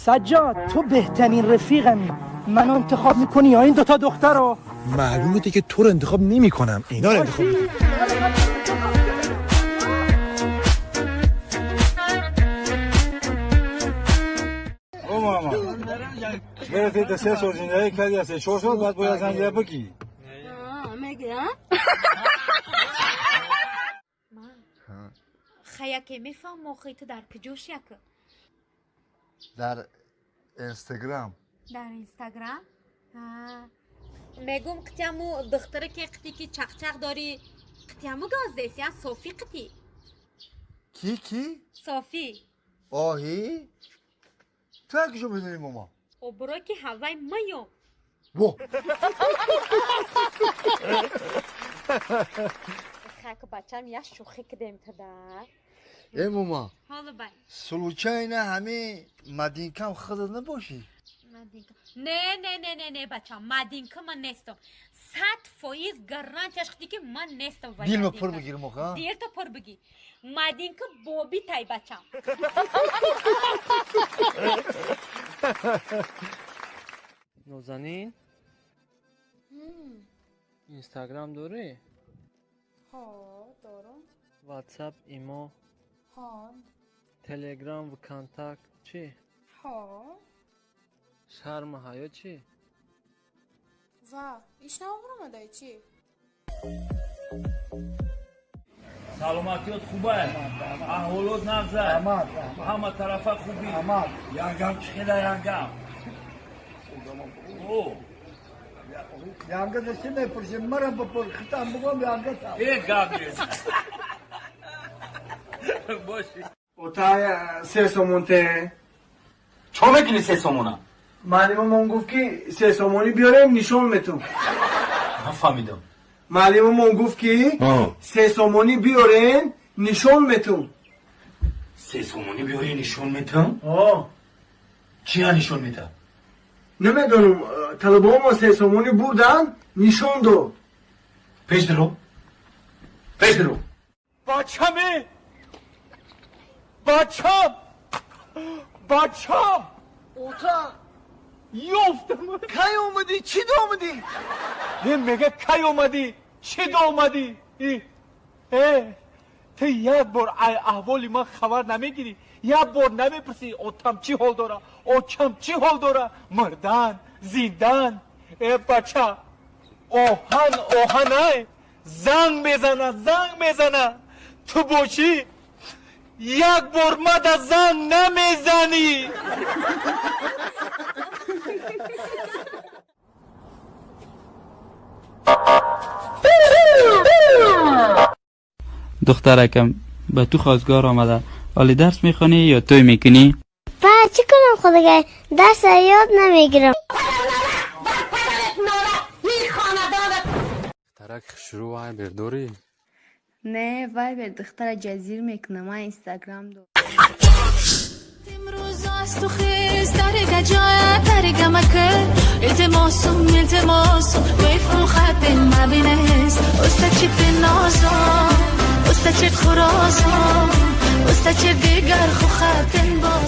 سجاد تو بهترین رفیقمی، منو انتخاب میکنی یا این دوتا دختر رو؟ معلومه دیگه تو رو انتخاب نمیکنم، اینا رو انتخاب میکنم. او ماما گرفتی 3 سال زندگی کردی، 3-4 سال بعد باید زنجیره بگی. خیاکه میفهم موقعی تو در کجوش یک؟ در اینستاگرام. در اینستاگرام؟ میگم قطیامو دختره که قطی که چق چق داری قطیامو گاز یا صوفی قطی. کی کی؟ صوفی. آهی؟ تو کجا میدونی ماما؟ او برو که هوای میو. وو. خاک بچم یا شوخی کدیم تا دا. ای ماما. حالا بای. случайно همه مدینکم خودت نباشی؟ مدینکم نه نه نه نه نه بچم مدینکم من نیستم. 100% гарантияш خدی که من نیستم. دیل پر بگیر موقع. دیل تو پر بگی. مدینکم بوبی تای بچم. نازنین؟ اینستاگرام داری؟ ها دارم. واتساپ، ایمو؟ ها. تلگرام و کانتاکت چی؟ ها. شرم حیا چی؟ وا ایش نامرم چی؟ سلامتیات خوبه، احوالات نغزه، همه طرفه خوبی. ینگم چی خیلی ینگم؟ ینگه دستی میپرسی مرم بپر خطم بگم ینگه تا ای گپ نیست. باشی اوتا 3 سومونته چه میکنی 3 سومونه؟ معلممون گفت که 3 سومونی بیاریم نشون میتون. نفهمیدم. معلممون گفت که 3 سومونی بیارین نشون میتون. 3 سومونی بیاری نشون میتون؟ آه. چیا نشون میده؟ نمیدونم، طلبه ما 3 سومونی بردن نشون داد. پیش درو پیش درو. بچمه بچم بچم اوتا یافتم. کی اومدی؟ چی اومدی؟ میگه کی اومدی؟ چی اومدی؟ ای تو یک بار احوال من خبر نمیگیری، یک بار نمیپرسی اوتم چی حال داره، اوچم چی حال داره، مردن زیندن. ای بچه اوهن اوهنه زنگ میزنه زنگ میزنه، تو باشی یک بار مده زنگ نمیزنی. دخترکم به تو خواستگار آمده، ولی درس میخوانی یا توی میکنی؟ با چی کنم خدای درس یاد نمیگیرم. دخترک شروع وایبر داری؟ نه وایبر دختر جزیر میکنه، من اینستاگرام دارم. امروز از تو خیز درگه جای درگه مکه التماسم التماسم ویفم خط مبینست استا چیت نازم استا چیت خرازم استا چیت دیگر خو خط باز.